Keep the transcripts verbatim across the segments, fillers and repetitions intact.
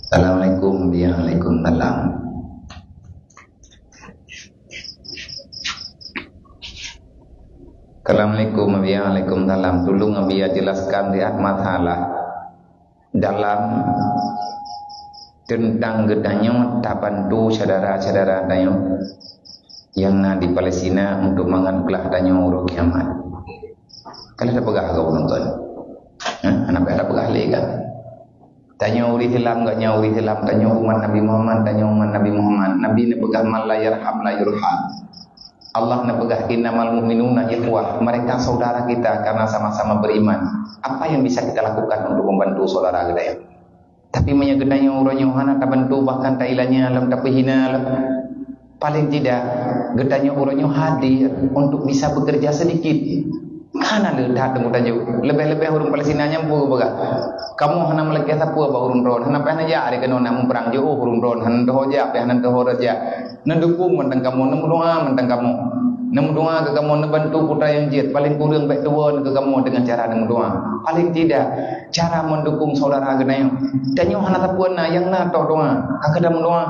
Assalamualaikum, waalaikumsalam. Assalamualaikum, waalaikumsalam. Tulông Abuya jelaskan lihat masalah dalam teuntang geutanyoe tabantu syedara-syedara tanyoe nyang na di Palestina untuk mangat glah tanyoe uroe kiamat. Ka lheueh tapeugah keu ureueng nyan? Hah? Hana payah tapeugah lé kan? Tanyoe ureueng Islam, geutanyoe ureueng Islam, tanyoe umat Nabi Muhammad, tanyoe umat Nabi Muhammad. Nabi neupeugah, "Man la yarham la yurham." Allah neupeugah, "Innamal mu'minuna ikhwah." Mereka saudara kita karena sama-sama beriman. Apa yang bisa kita lakukan untuk membantu saudara kita ya? Tapi meunyoe geutanyoe uroe nyoe hana tabantu, bahkan tailanya lom, tapeuhina lom, paling tidak geutanyoe uroe nyoe hadir untuk bisa bekerja sedikit. Hana le that teungoh tanyoe. Leubeh-leubeh ureueng Palestina nyang peue geupeugah, "Kamoe hana meulakée sapeue bak ureueng droen, hana payah neujak ari keunoe na muprang jiôh ureueng droen, hana teuho jak, payah hana teuho jak." Neudukong mantong kamoe, neumeudoa mantong kamoe. Neumeudoa keu kamoe, neubantu putra nyang jeuet, paling kureueng bék tuwoe keu kamoe deungon cara neumeudoa. Paling tidak, cara meudukong saudara geutanyoe. Tanyoe hana sapeue na, nyang na toh doa. Ka keuh tameudoa.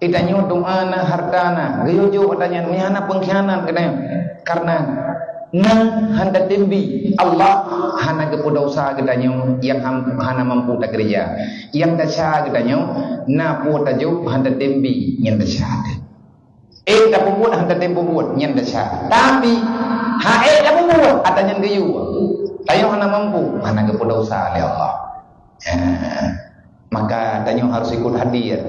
Eh, tanyoe doa na, harta na, geuyue jok ata nyan, meunyo hana peungkhianat geutanyoe. Karena na han tatem bi, Allah hana geupeudosa geutanyoe nyang ham-, hana mampu takeureuja. Nyang desya geutanyoe, na peue tajok han tatem bi, nyan desya teuh. Eh, tapeubuet han tatem peubuet, nyan desya. Tapi, han ék tapeubuet, ata nyan geuyue. Tanyoe hana mampu, hana geupeudosa lé Allah. Eh, maka tanyoe harus ikut hadir.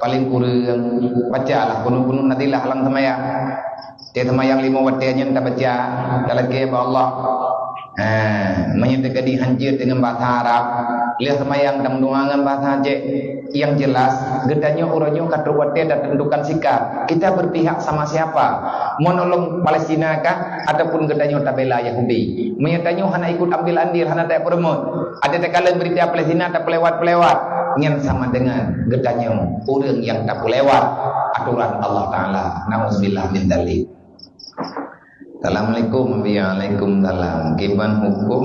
Paling kureueng, bacalah kunut-kunut nazilah lam seumayang. Tiep seumayang limong watée nyan tabaca, talakée bak Allah. Ha, meunyoe teukeudi han jeuet deungon bahasa Arab, lheueh seumayang tameudoa ngon bahasa Aceh. Yang jelas, geutanyoe uroe nyoe ka trok watée tatentukan sikap. Kita berpihak sama siapa? Menolong Palestina kah ataupun geutanyoe tabela Yahudi? Meunyoe tanyoe hana ikut ambil andil, hana tapeureumeun, ada takalon berita Palestina tapeulewat-peulewat, nyan sama dengan geutanyoe ureueng nyang tapeulewat aturan Allah Taala. Nauzubillah min dzalik. Assalamualaikum. Waalaikumsalam. Kiban hukum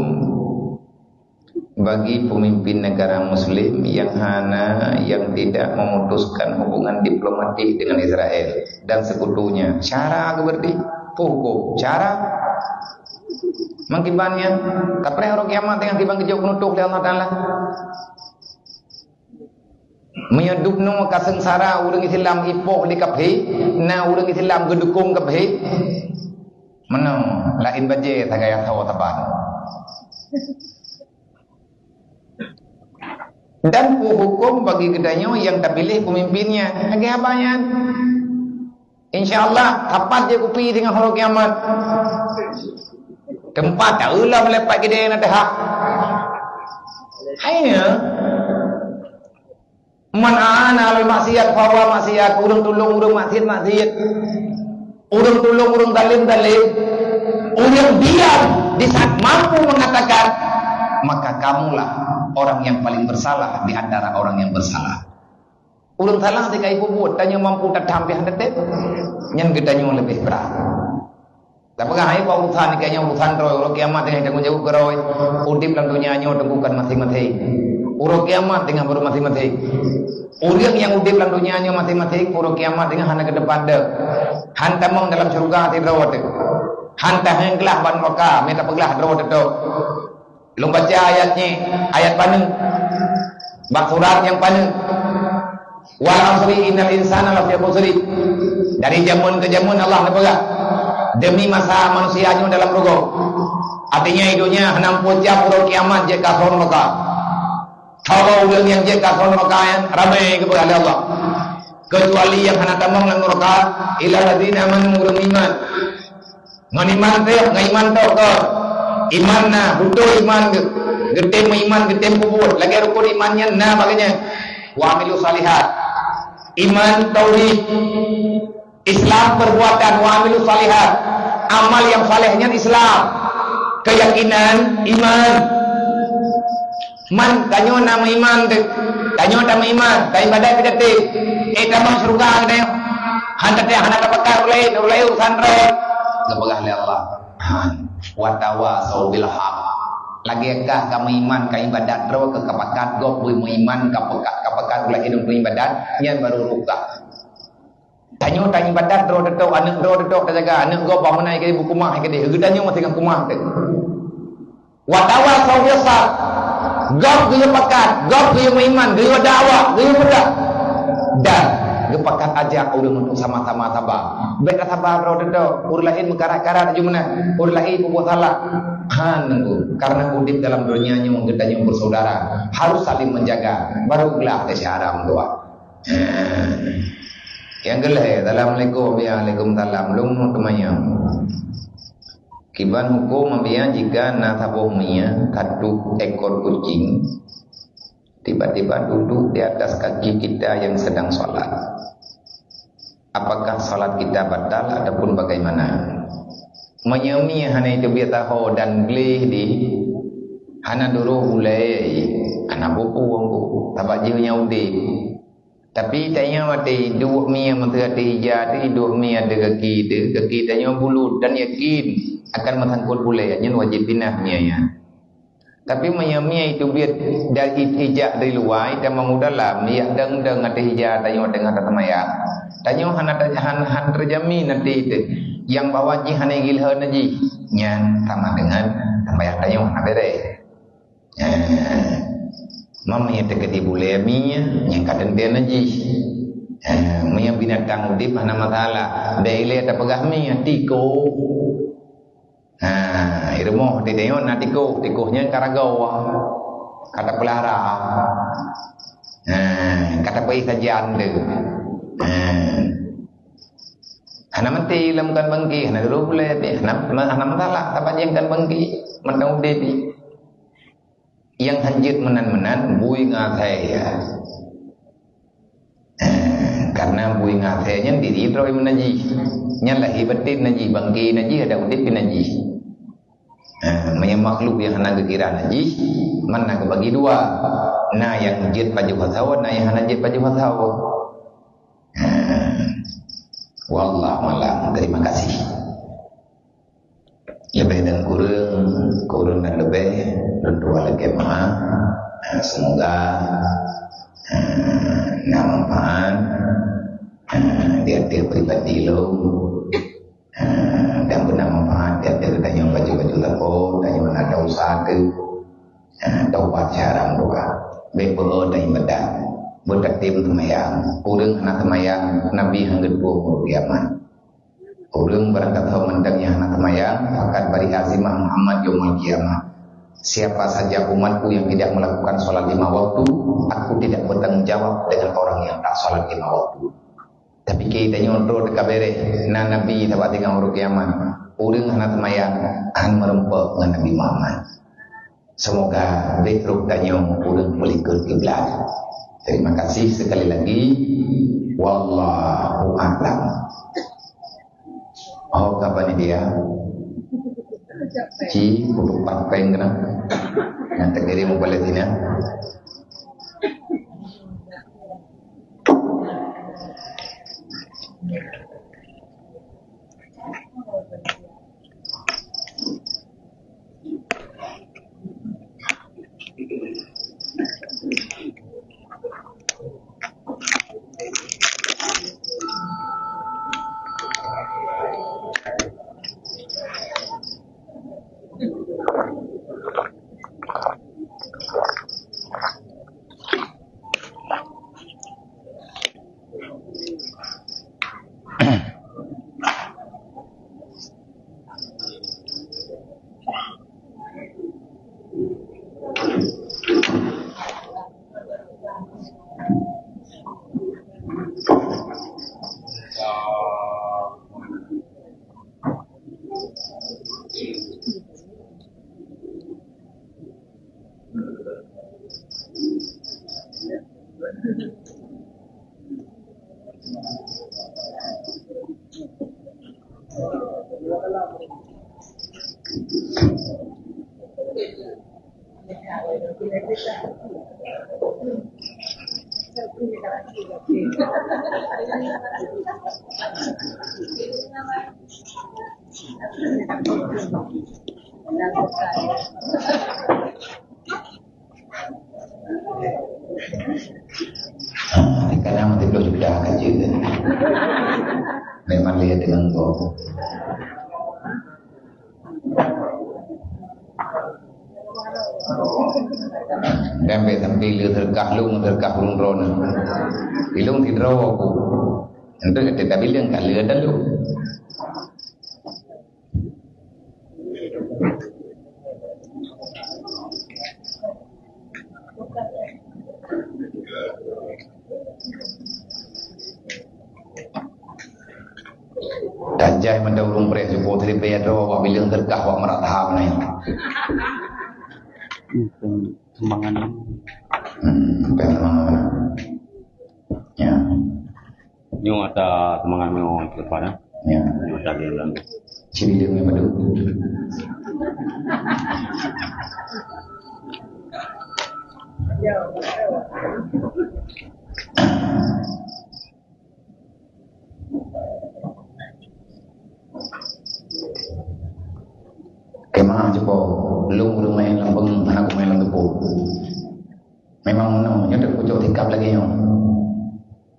bagi pemimpin negara muslim yang hana, yang tidak memutuskan hubungan diplomatik dengan Israel dan sekutunya? Cara ke berarti? Hukum. Cara? Mangkibannya, kapreh uroe kiamat teungoh kiban geujok peunutôh lé Allah Taala. Meunyoe dubnoe ka seungsara ureueng Islam ipoh lé kafé, na ureueng Islam geudukong kafé, meunoe laén bajée sagai asoe saban. Dan peue huköm bagi geutanyoe nyang tapiléh peumimpinnya? Lagée haba nyan. Insya Allah, sapat jih kupi singoh uroe kiamat. Teumpat taeulah meulepat keudeh na teuhah. Hai nyan. Man a'ana alal maksiat fahuwa maksiat. Ureuëng tulông ureuëng maksiat, maksiat. Ureuëng tulông ureuëng zalim, zalim. Ureuëng diam di saat mampu mengatakan, maka kamulah orang yang paling bersalah di antara orang yang bersalah. Ureuëng salah tinggai peubuet, tanyoe mampu tatam pih hana teutab. Nyan geutanyoe leubeh brat. Tapeugah hai bak urusan nyan, urusan droe, uroe kiamat nyan tanggong jaweueb keu droe. Udeb lam donya nyoe teungku kon maséng-maséng. Uroe kiamat teungoh baru maséng-maséng. Ureuëng nyang udeb lam donya nyoe maséng-maséng, uroe kiamat teungoh hana keuteupat deuek. Han tamong dalam syeuruga sidroe teuh. Han taheun glah bak nuraka, meu tapeuglah droe teuh. Lôn baca ayat nyoe, ayat paneuk. Bak surat nyang paneuk. Wal asri innal insana lafi khusri. Dari jameun ke jameun Allah neupeugah, demi masa manusia nyoe dalam rugoe. Artinya, di donya hana meupucap uroe kiamat jeuet keu asoe nuraka. Saboh ureuëng nyang jeuet keu asoe nuraka nyan ramé geupeugah lé Allah. Keucuali nyang hana tamong lam nuraka, illal ladzina amanu, ureuëng iman. Ngon iman teuh, ngon iman teuh kon. Iman na, beutôi iman geu-, geutem meuiman, geutem peubuet. Lagée rukun iman nyan na bak geuh nyan. Wa amilu salihat. Iman tauhid. Islam perbuatan, wa amilu salihat. Amal nyang saleh nyan Islam. Keyakinan, iman. Man, tanyoe na meuiman teuh. Tanyoe tameuiman, taibadat pih teutab. Eh, tamong syeuruga geutanyoe. Han teutab, hana tapeugah ulée, ulée urusan droe. Geupeugah lé Allah. Han. Wa tawasau bil haq. Lagèe kah ka meuiman, ka ibadat droe keu ka pakat, gob beu meuiman, ka pakat, ka pakat ulèe inong ibadat, nyan baru rukah. Tanyoe ta ibadat droe teutôk, aneuk droe teutôk tajaga, aneuk gob bak meunan keudéh, beukumah keudéh, geutanyoe maté ngon kumah teuh. Wa tawasau bil sabr. Gob geuyue pakat, gob geuyue meuiman, geuyue dakwah, geuyue peugah. Dan geupakat ajak ureueng untuk sama-sama saba. Bèk tasaba droe teutôk, ureueng laén meukarat-karat aju meunan, ureueng laén peubuet salah. Han teungku, karena udép dalam donya nyoe geutanyoe bersaudara, harus saling menjaga, baru glah teuh syedara meutuah. Nyang keulhèe, assalamualaikum, ya, waalaikumsalam. Lôn meuteumanyong. Kiban huköm apabila jika na saboh mie, satu ekor kucing, tiba-tiba duduk di atas kaki kita yang sedang salat. Apakah salat kita batal ataupun bagaimana? Meunyoe mie hana iteubiet saho dan gleh di, hana duroh bulèe, hana buku wong buku, sabab jih nyan udép. Tapi tanyoe watèe iduek mie, meuteumé ateueh ija teuh, iduek mie ateueh gaki teuh, gaki tanyoe bulut dan yakin akan meusangkot bulèe, nyan wajéb pinah mie nyan. Tapi meunyoe mie iteubiet dari ija dari luwa, itamong u dalam, yak deng-deng ateueh ija tanyoe teungoh taseumayang, tanyoe hana ta-, han, han teujamin nanti teuh nyang bahwa jih hana gilhon jih, nyan sama dengan seumayang tanyoe hana bèrèh. Eh, meunyoe teukeudi bulèe mie, nyan ka teuntèe najih. Eh, meunyoe binatang udép hana masalah, bèk ilèe tapeugah mie, tikôh. Ha, i rumoh di tanyoe na tikôh, tikôh nyan ka ragoe, ka tapeulara. Ha, ka tapeuéh sajan teuh. Ha. Hana meuti lam kan bangki, hana duroh bulèe, hana, hana masalah, tapajan kan bangki, mantong udép jih. Nyang hanjeuet meunan-meunan bui ngon asèe, ya. Eh, karena bui ngon asèe nyan diri droe meunajih. Nyan lahé batén najih, bangké najih, adak udép pih najih. Eh, meunyoe makhluk nyang hana geukira najih, man na geubagi dua. Na nyang jeuet pajoh sawa, na nyang hana jeuet pajoh sawa. Eh, wallahu a'lam. Terima kasih. Leubeh dan kureueng, kureueng dan leubeh, lôn tuan lakèe meu'ah. Ha, semoga, ha, na manfaat, ha, di ateueh pribadi lôn, ha, dan beuna manfaat di ateueh geutanyoe bacut-bacut lakoe, tanyoe na desya teuh, ha, taubat syedara meutuah. Bèk beuet dan ibadat. Beutatém seumayang. Kureueng hana seumayang, Nabi han geuteupeue uroe kiamat. Ureueng barangkasoe mantong nyang hana seumayang, fakat bari azimah Muhammad yaumul qiyamah. Siapa saja umatku yang tidak melakukan salat lima waktu, aku tidak bertanggung jawab dengan orang yang tak salat lima waktu. Tapi keu tanyoe droe teuka bèrèh, na Nabi sabat teungoh uroe kiamat. Ureueng hana seumayang, han meurumpok ngon Nabi Muhammad. Semoga bèk rôh tanyoe ureueng peulikot kiblat. Terima kasih sekali lagi. Wallahu a'lam. Oh, kapan dia? Ci, peutupat pèng kena. Nyang teukirim u Palestina. Ha, kadang tiga puluh juta ka jeuet. Memang dia dengan kau. Dan bèk sampai le seudeukah lôn, seudeukah ureueng droeneuh. Ilôn sidroe ku. Untuk kita bilang ka le dan lôn. Tajai mantong ureueng preh syukur siribèe droe awak bileung seudeukah awak meurat that meunan. Hmm, sumbangan. Hmm, sumbangan. Ya. Nyoe ata sumbangan meunyoe ke depan, eh. Ya. Nyoe ata bileung. Sini dia punya madu. Kemah cuba lôn ureueng main lam peung, hana kumai lam teupeu. Memang meunoe, nyoe teukucok sikap lagèe nyoe.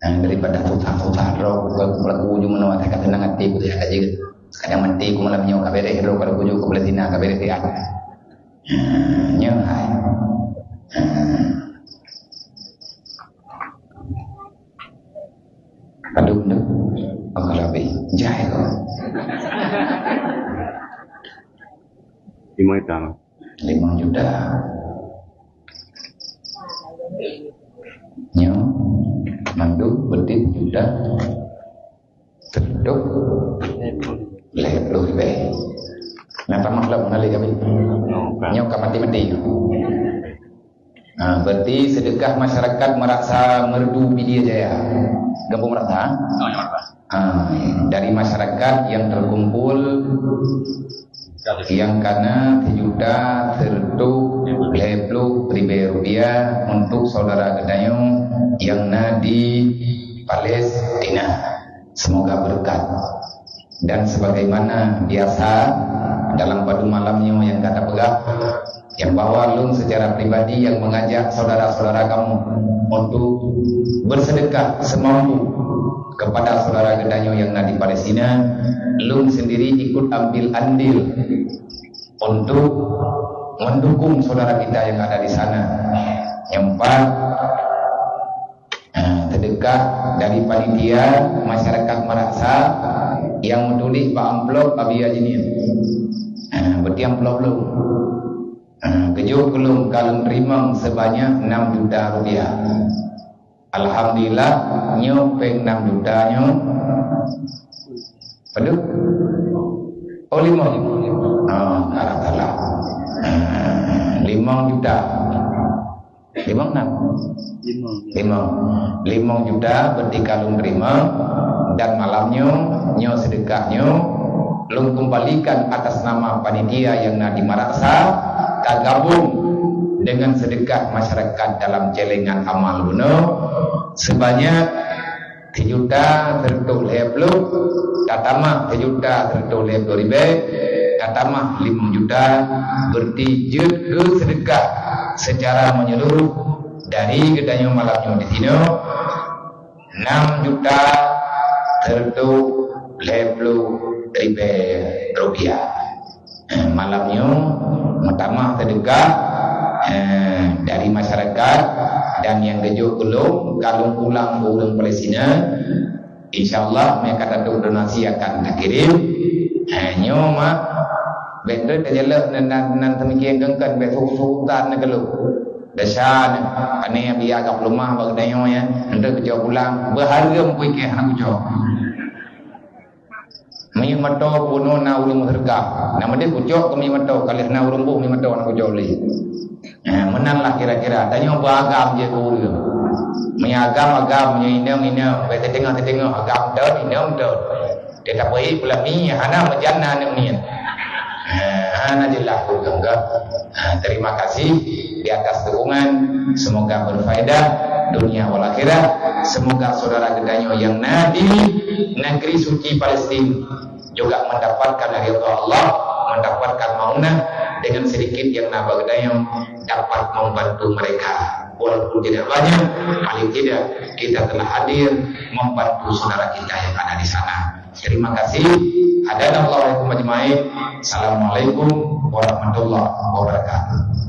Nah, daripada susah-susah droe, ku, ku, ku, ku, ju meunoe, ka tenang até ku, ya, ka jeuet. Kadang mati ku malam nyoe, ka beres droe, kalau ku ju ke Palestina, ka beres siat. Nah, nyoe hai. Nah. Aduh, aduh. Aku lebih jahil. Lima juta. Lima juta. Nyoe mandum beutit juta. Teutup lhèe ploh ribèe. Nyang tamah lom, na lé kami. Nyoe ka mati-mati. Ha, berarti sedekah masyarakat Meurasa Meureudu Pidie Jaya. Gampông Meurasa? Oh, ya, Pak. Ha, dari masyarakat yang terkumpul yang kana sijuta sireutoh lhèe ploh ribèe rupiah untuk saudara geutanyoe yang na di Palestina. Semoga berkat. Dan sebagaimana biasa, dalam padum malam nyoe nyang ka tapeugah, nyang bahwa lôn secara pribadi nyang mengajak saudara-saudara kamoe untuk bersedekah semampu kepada saudara geutanyoe nyang na di Palestina, lôn sendiri ikut ambil andil untuk mendukung saudara kita yang ada di sana. Nyang pat, Ah, sedekah dari panitia masyarakat Meurasa nyang meutuléh bak amplop Abi Haji Nin. Ah, berarti amplop lôn. Ah, geujok keu lôn ka lôn teurimong sebanyak enam juta rupiah. Alhamdulillah, nyoe péng enam juta nyoe. Padum? Oh, limong. Ah, salah. Ah, limong juta. Limong enam. Limong. Limong. Limong juta berarti ka lôn teurimong, dan malam nyoe, nyoe sedekah nyoe, lôn kembalikan atas nama panitia yang na di Meurasa, ka gabung dengan sedekah masyarakat dalam celengan amal bunoe sebanyak sijuta sireutoh lhèe ploh, tatamah sijuta sireutoh lhèe ploh ribèe, tatamah limong juta, berarti jeuet keu sedekah secara menyeluruh dari geutanyoe malam nyoe di sinoe, enam juta sireutoh lhèe ploh ribèe rupiah. Eh, malam nyoe meutamah sedekah, eh, dari masyarakat dan nyang geujok keu lôn ka lôn pulang keu ureueng Palestina. Insya Allah, meunyo ka taduek donasi akan takirém. Eh, nyoe mak, bèk trép tajalok nan, nan, nan seumiké geungkeuen, bèk suhu-suhu tan na keu lôn. Desya na, aneuk biaya ka peuleumah bak geutanyoe nyan, enteuk keucok pulang, beuhareuem pih keu hana keucok. Minyeuk moto bunoe na ureueng meuseudeukah. Na meudeh kucok keu minyeuk moto, ka lheueh na ureueng boh minyeuk moto na kucok lé. Eh, meunan lah kira-kira. Tanyoe beuagam jeuet keu ureueng. Meunyoe agam, agam, meunyoe inong, inong. Bèk siteungoh-siteungoh, agam tot, inong tot. Teutab peuhi peulami, hana meujan na aneuk miet. Eh, hana jeulaih ureueng ka. Eh, terima kasih di atas dukungan. Semoga berfaedah dunia wal akhirah. Semoga saudara geutanyoe nyang na di negeri suci Palestina juga mendapatkan ridha Allah, mendapatkan maunah, dengan sedikit yang na bak geutanyoe dapat membantu mereka. Walaupun tidak banyak, paling tidak kita telah hadir membantu saudara kita yang ada di sana. Terima kasih. Hadanallahu wa iyyakum ajmain. Assalamualaikum warahmatullahi wabarakatuh.